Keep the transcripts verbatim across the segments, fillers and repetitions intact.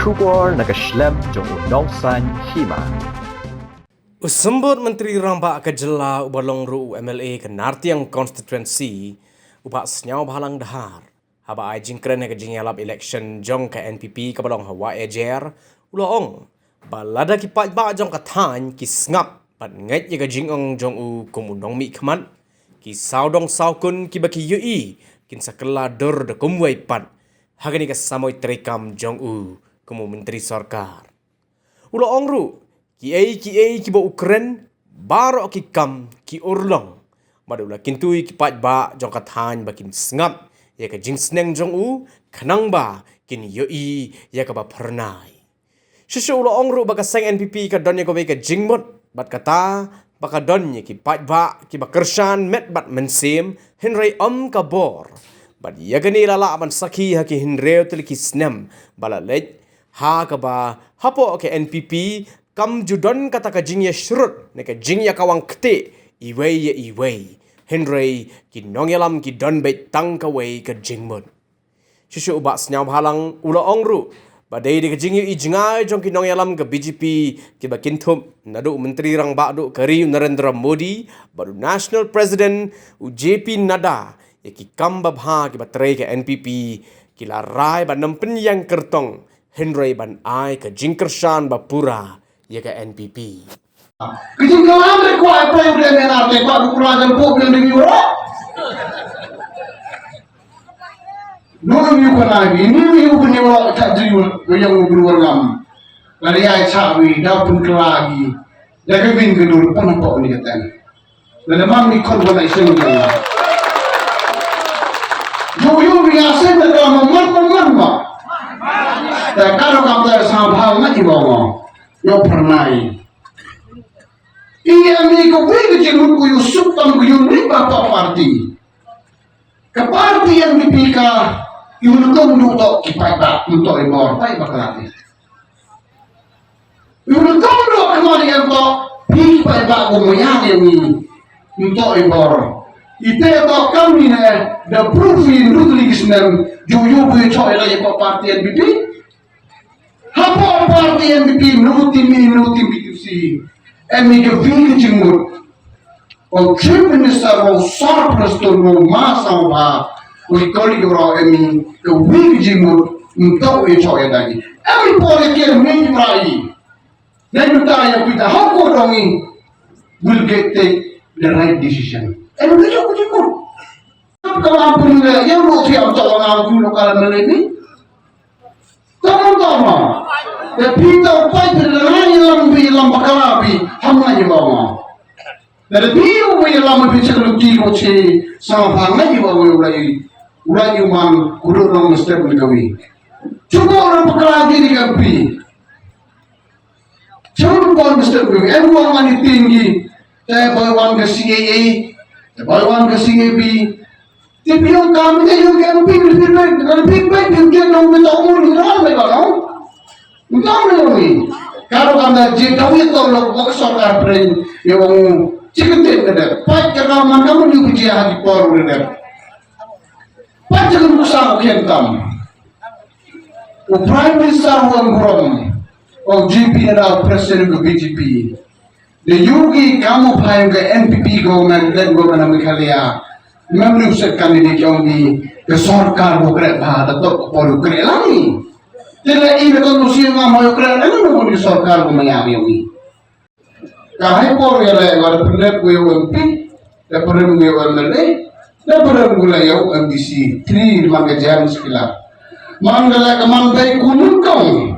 Khubor na ka shlem jong u Nongsaiñ Hima. U Symbud Myntri Rangbah ka jylla uba long ruh u M L A ka Nartiang Constituency, u Bah Sniawbhalang Dhar, haba ai jingkren ha ka jingïalap election jong ka N P P kaba long ha Wahiajer, u la ong ba lada ki paidbah jong ka thaiñ ki sngap bad ngeit ïa ka jingong jong u kum u nongmihkhmat, ki sawdong sawkun kiba ki ïohi kin sa kylla dur da kumwei pat ha kane ka samoi treikam jong u kum u myntri sorkar. U la ong ruh, kiei kiei kiba u kren, baroh ki kam ki urlong. Bad u la kyntu ïa ki paidbah jong ka thaiñ ba kin sngap ïa ka jingsneng jong u, khnang ba kin ïohi ïa kaba phyrnai. Shuh shuh u la ong ruh ba ka seng N P P ka don ïa kawei ka jingmut, bad kata ba ka don ïa ki paidbah kiba kyrshan met bad mynsiem, hynrei ym ka bor. Bad ïa kane la lah ban sakhi ha ki hynriew tylli ki snem ba la leit, ha kaba hapoh ka N P P kam ju don kata ka jingïashrut ne ka jingïakawang ktieh iwei ïa iwei, hynrei ki nongïalam ki don beit tang kawei ka jingmut. Shuh shuh u Bah Sniawbhalang u la ong ruh ba dei da ka jingïohi jngai jong ki nongïalam ka B J P kiba kynthup naduh u Myntri Rangbah duh ka ri u Narendra Modi bad u National President u J P Nadda ïa ki kam babha kiba trei ka N P P, ki la rai ban ym pynïeng kyrtong, hynrei ban ai ka jingkyrshan bapura ïa ka N P P. Ka jingkylli re kwah pynïeng u dei MNR te kwah u kra jong pok bil ding yu ro. No yu ka na bi ni yu ka ni ro ta ji yu yang u ru ngam. La ri ai cha wi da pun kla gi. Da ka bin ka dur pan pok ni ka ten. La da mam ni kon ko na iseng jong. Yu yu wi asen da ka mo mar ko mar ma. Da ka ro kam ta sa bha ma ji mo. Ïoh phyrnai. Ïa mi ka wei ka jingmut ka ïoh suk tam ka ïoh ri ba ka parti. Ka parti N P P ka ïoh nukong duk tok ki paidbah, nukong i bor paidbah ka lati. Ïoh nukong duk ka mari em tok, pi paidbah ka maya ïa mi, nukong i bor. Ite tok kam ni ne, da proof i nukong i snem, ju ïoh bui chok ïa la ïa ka parti N P P. Hapoh parti N P P, no team A, no team B, team C. Em i ka wei ka jingmut. U Chief Minister, u Sir Prestone, u Ma Sangma, u i kol i ro em i ka wei ka jingmut. Nto i cho ya dagi. Em i por i ke mi rai. Nai nta ya pita ha ko dong i will get take the right decision. Em i ka jingmut. Ka wan pun le ya ro ti am to nga ku lo ka le ni. Tama tama. Te phi ta u pai te la ngai lam bi lam bakala bi ham ngai ba ma. Te de bi u bi lam bi chak lu ki ko che sa ba ngai ba u lai. U lai u man ku ro nong step ni ka wi. Chuko ro bakala di ni ka pi. Chuko nong step ni ka wi. Em wa ngai ting gi. Te ba wan ka C A A. Te ba wan ka C A B. Ti pi ong kam te ong kam pi pi pi pi pi pi pi pi ong ke nong pi tong ong ong ong ong ong. Ong ong ong ong. Karo kam da je tawi to lo bok sorkar pren ye ong chicken tin ke de. Pat ke kam man kam ong pi je ha ki por ong de. Pat chicken kusang ken tam. U Prime Minister ong ong ong. Ong J P Nadda President ko B J P. The Yogi kamu phai ka N P P government, led government of Meghalaya. Mem lu set candidate yong ni ke sorkar bu kre ba da tok ko lu kre lang ni. Te la i da kon lu si ma mo kre lang ni mo ni sorkar bu maya yong ni. Ka hai por ya le wa da pendek we M P, da pendek we M L A. Da pyrem gula ïa u M D C three man ka James Kila. Man ka la ka man bai ku nyngkong.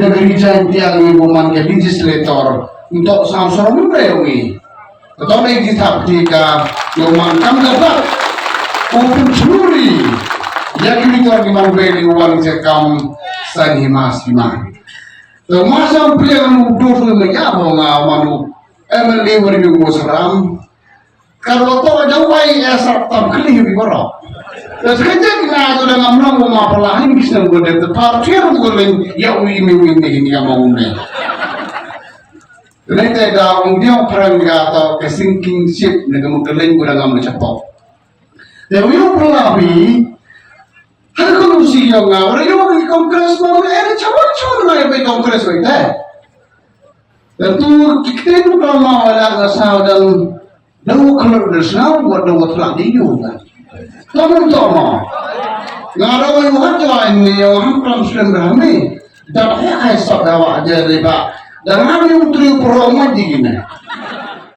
Na ka resign tiang ngi bu man ka legislator. Ntok sam soro mun bai ngi. Ka ton ai ki thap ti ka ïa u man kam ka thap. U pun churi. Ïa ki ni tor ki man bai ni u wan je kam san hi mas hi man. To masam pilihan u dur tu me ya bo nga man u M L A wari u saram. Ka ruh to da wai e sap tam kli hi boro. Da sekejap na tu da ngam long ma pala hin bisnes ko de par tiar ko len ya wi mi wi mi hin ya ma wi mi. Lete da ong dia pran ga to ke sinking ship ne ko len ko da ngam chapok. Da wi pala bi. Hal ko si yo nga ora yo ki Congress ma wi e chawan chawan Congress wei te. Dan tu kita tu kalau mau ada ngasau dan dau kalau ada senau buat dau telah di yu kan. Kamu tu mau. Ngarau yang buat lain ni yang ham kelam Muslim rahmi. Dan hai hai sab dawa aja riba. Dan ham yang teri pro mai di gini.